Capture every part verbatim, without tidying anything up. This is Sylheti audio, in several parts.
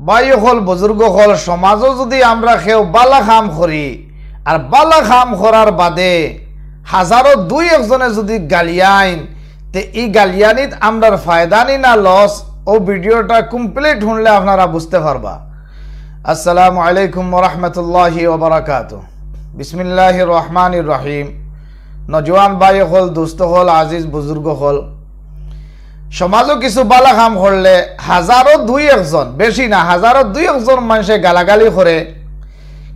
ভাই অকল, বুজুর্গ অকল, সমাজো যুদি আমরা কেউ বালা কাম করি, আর বালা কাম করার বাদে হাজারো দুই একজনে যুদি গালিয়াইন, তে ই গালিয়ানিত আমরার ফায়দা নি না লস? অউ ভিডিওটা complete হুনলে আপনারা বুঝতে পারবা। আসসালামু আলাইকুম ওয়া রাহমাতুল্লাহি ওয়া বারাকাতুহু। বিসমিল্লাহির রহমানির রহিম। নওজোয়ান ভাই অকল, দোস্ত অকল, আজিজ বুজুর্গ অকল, সমাজো কিছু বালা কাম করলে হাজারো দুই একজন, বেশি না, হাজারো দুই একজন মানষে গালাগালি করে,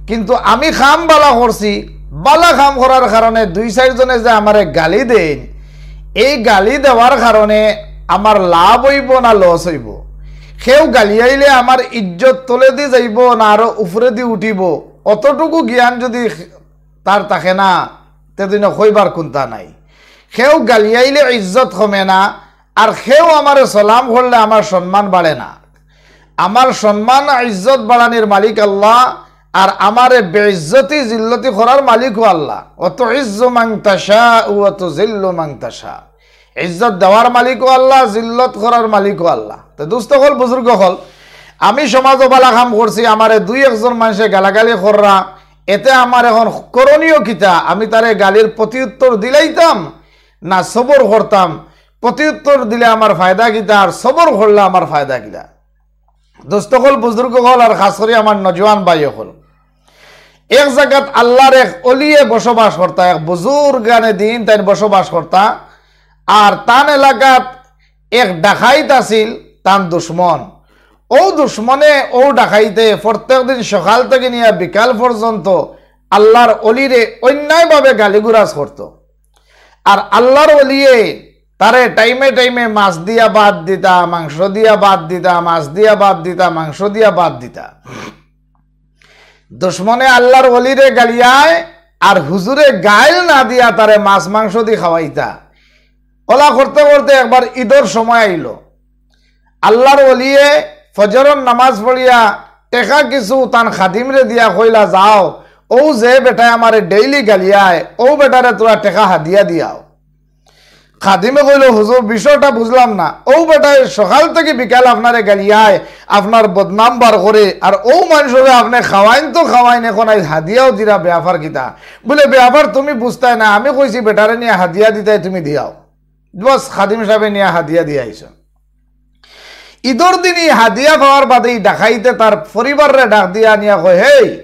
কিন্তু আমি কাম বালা করছি, বালা কাম করার কারণে দুই চাইরজনে যে আমারে গালি দেইন, এই গালি দেওয়ার কারণে আমার লাভ অইবো না লস অইবো? কেউ গালিয়াইলে আমার ইজ্জত তলেদি যাইবো না আরো উপরেদি উঠিবো? অতটুকু জ্ঞান যুদি তার থাকে না, তে দিন কইবার কুন্তা নাই। কেউ গালিয়াইলে ইজ্জত কমে না, আর কেউ আমারে সালাম করলে আমার সম্মান বাড়ে না। আমার সম্মান ইজ্জত বাড়ানির মালিক আল্লাহ, আর আমারে বেইজ্জতি জিল্লতি করার মালিকও আল্লাহ। ওয়া তুইজ্জু মান তাশাউ ওয়া তুজিল্লু মান তাশা। ইজ্জত দেওয়ার মালিকও আল্লাহ, জিল্লত করার মালিকও আল্লাহ। তে দোস্ত অকল, বুজুর্গ অকল, আমি সমাজো বালা কাম করছি, আমারে দুই একজন মানষে গালাগালি কররা, এতে আমার এখন করণীয় কিতা? আমি তারে গালির প্রতিউত্তর দিলাইতাম না সবর করতাম? প্রতিউত্তর দিলে আমার ফায়দা কিতা, আর সবর করলে আমার ফায়দা কিতা? দোস্ত অকল, বুজুর্গ অকল, আর খাস করি আমার নওজোয়ান ভাই অকল, এক জাগাত আল্লাহর এক অলিয়ে বসবাস করতা, এক বুজুর্গানে দিন তাইন বসবাস করতা। আর তান এলাকাত এক ডাকাইত আছিল, তান দুশমন। অউ দুশমনে, অউ ডাকাইতে প্রত্যেক দিন সকাল থাকি নিয়া বিকাল পর্যন্ত আল্লাহর অলিরে অন্যায়ভাবে গালিগুরাজ করতো। আর আল্লাহর অলিয়ে তারে টাইমে টাইমে মাছ দিয়া ভাত দিতা, মাংস দিয়া ভাত দিতা, মাছ দিয়া ভাত দিতা, মাংস দিয়া ভাত দিতা। দুশমনে আল্লাহর অলিরে গালিয়ায়, আর হুজুরে গাইল না দিয়া তারে মাছ মাংস দি খাওয়াইতা। অলা করতে করতে একবার ঈদর সময় আইলো। আল্লাহর অলিয়ে ফজরর নামাজ পড়িয়া টেকা কিছু তান খাদিমরে দিয়া কইলা, "যাও, অউ যে বেটায় আমারে ডেইলি গালিয়ায়, অউ বেটারে থুড়া টেকা হাদিয়া দিয়াও।" খাদিমে কইলো, "হুজুর, বিষয়টা বুঝলাম না। অউ বেটায় সকাল থাকি বিকাল আপনারে গালিয়ায়, আপনার বদনাম বার করে, আর অউ মানষরে আপনে খাওয়াইন তো খাওয়াইন, এখন আইজ হাদিয়াও দিরা, বেয়াপার কিতা?" বুলে, "বেয়াপার তুমি বুঝতায় না, আমি কইছি বেটারে নিয়া হাদিয়া দিতায়, তুমি দিয়াও।" বস, খাদিম সাবে নিয়া হাদিয়া দিয়া আইছইন। ঈদর দিন ই হাদিয়া পাওয়ার বাদে ই ডাকাইতে তার পরিবাররে ডাক দিয়া আনিয়া কয়, "হেই,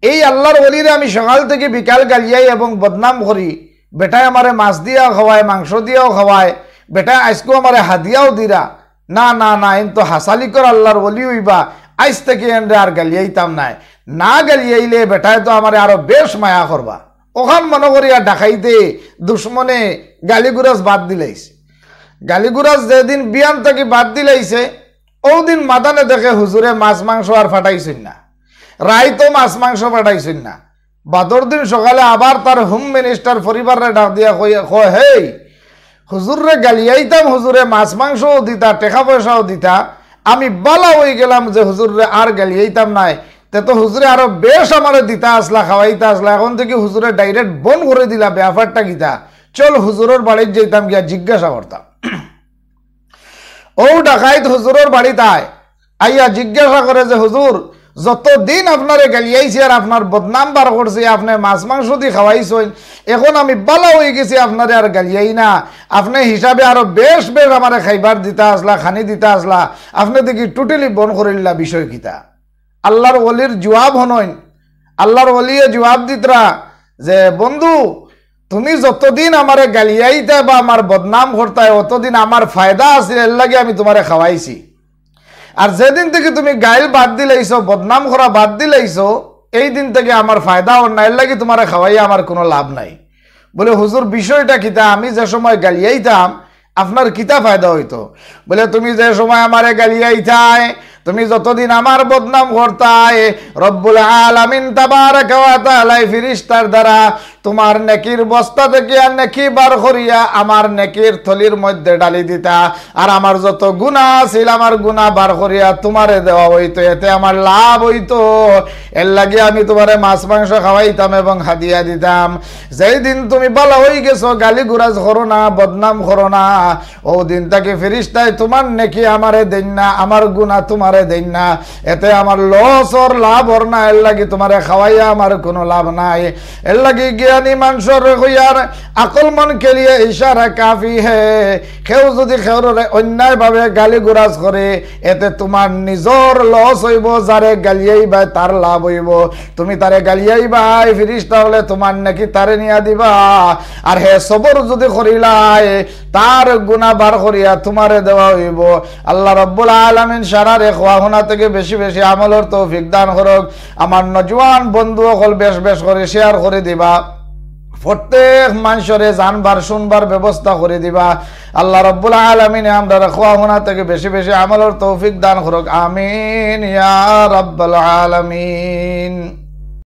এই আল্লাহর অলিরে আমি সকাল থাকি বিকাল গালিয়াই এবং বদনাম করি, বেটায় আমারে মাছ দিয়াও খাওয়ায়, মাংস দিয়াও খাওয়ায়, বেটায় আইজকু আমারে হাদিয়াও দিরা। না, না, না, এইন তো হাছালিকর আল্লাহর অলি অইবা, আইজ থাকি এনরে আর গালিয়াইতাম নায়। না গালিয়াইলে বেটায় তো আমারে আরো বেশ মায়া করবা।" অখান মনো করিয়া ডাকাইতে দুশমনে গালিগুরাজ বাদ দিলাইছে। গালিগুরাজ যেদিন বিয়ান থাকি বাদ দিলাইছে, অউ দিন মাদানে দেখে হুজুরে মাছ মাংস আর ফাটাইছইন না, রাইতো মাছ মাংস ফাটাইছইন না। বাদর দিন সকালে আবার তার হোম মিনিস্টার পরিবাররে ডাক দিয়া কয়, কয়, "হেই, হুজুররে গালিয়াইতাম, হুজুরে মাছ মাংসও দিতা, টেকা পয়সাও দিতা, আমি বালা অইগেলাম যে হুজুররে আর গালিয়াইতাম নায়, তে তো হুজুরে আরো বেশ আমারে দিতা আছলা, খাওয়াইতা আছলা, এখন থাকি হুজুরে ডাইরেক্ট বন্ধ করি দিলা, বেয়াপারটা কিতা? চল হুজুরর বাড়িত যাইতাম, গিয়া জিজ্ঞাসা করতাম।" অউ ডাকাইত হুজুরর বাড়িত আয়, আইয়া জিজ্ঞাসা করে যে, "হুজুর, যতদিন আপনারে গালিয়াইছি আর আপনার বদনাম বার করছি, আপনে মাছ মাংস দি খাওয়াইছইন, এখন আমি বালা অইগেছি, আপনারে আর গালিয়াই না, আপনে হিসাবে আরো বেশ বেশ আমারে খাইবার দিতা আছলা, খানি দিতা আছলা, আপনে দেখি totally বন্ধ করিল্লা, বিষয় কিতা?" আল্লাহর অলির জুয়াব হুনইন। আল্লাহর অলিয়ে জুয়াব দিতরা যে, "বন্ধু, তুমি যতদিন আমারে গালিয়াইতায় বা আমার বদনাম করতায়, অতদিন আমার ফায়দা আছিল, এরলাগি আমি তুমারে খাওয়াইছি। আর যেদিন থাকি তুমি গাইল বাদ দিলাইছো, বদনাম করা বাদ দিলাইছো, এই দিন থাকি আমার ফায়দা অর না, এরলাগি তুমারে খাওয়াইয়া আমার কুনু লাভ নাই।" বুলে, "হুজুর, বিষয়টা কিতা? আমি যে সময় গালিয়াইতাম, আপনার কিতা ফায়দা অইতো?" বুলে, "তুমি যে সময় আমারে গালিয়াইতায়, তুমি যতদিন আমার বদনাম করতায়, রব্বুল আলামিন তাবারাকা ওয়া তাআলায় ফিরিস্তার দ্বারা তুমার নেকির বস্তা থাকি আর নেকি বার করিয়া আমার নেকির থলির মধ্যে ঢালি দিতা, আর আমার যত গুনা আছিল, আমার গুনা বার করিয়া তুমারে দেওয়া অইতো, এতে আমার লাভ অইতো। এরলাগি আমি তুমারে মাছ মাংস খাওয়াইতাম এবং হাদিয়া দিতাম। যেই দিন তুমি বালা অইগেছো, গালিগুরাজ করো না, বদনাম করো না, অউ দিন থাকি ফিরিস্তায় তুমার নেকি আমারে দেইন না, আমার গুনা তুমার দেইন না, এতে আমার লস অর লাভ অর না, এর লাগি তুমারে খাওয়াইয়া আমার কুনু লাভ নাই। এর লাগি জ্ঞানী মানষরে কইয়ার, আকলমন্দ কে লিয়ে ইশারা কাফি হে। কেউ যুদি কেউররে অন্যায়ভাবে গালিগুলাজ করে, এতে তুমার নিজর লস অইবো, যারে গালিয়াইবায় তার লাভ অইবো। তুমি তারে গালিয়াইবায়, ফিরিস্তা অকলে তুমার নেকি তারে নিয়া দিবা, আর হে সবর যুদি করিলায়, তার গুনা বার করিয়া তুমারে দেওয়া অইবো। আল্লাহ রাব্বুল আলামিন সারারে কওয়া হুনা থাকি বেশি বেশি আমলর তৌফিক দান করউক। আমার নওজোয়ান বন্ধু অকল বেশ বেশ করি শেয়ার করি দিবা, প্রত্যেক মানষরে জানবার শুনবার ব্যবস্থা করি দিবা। আল্লাহ রাব্বুল আলামিনে আমরারে কওয়া হুনা থাকি বেশি বেশি আমলর তৌফিক দান করউক, আমিন ইয়া রাব্বাল আলামিন।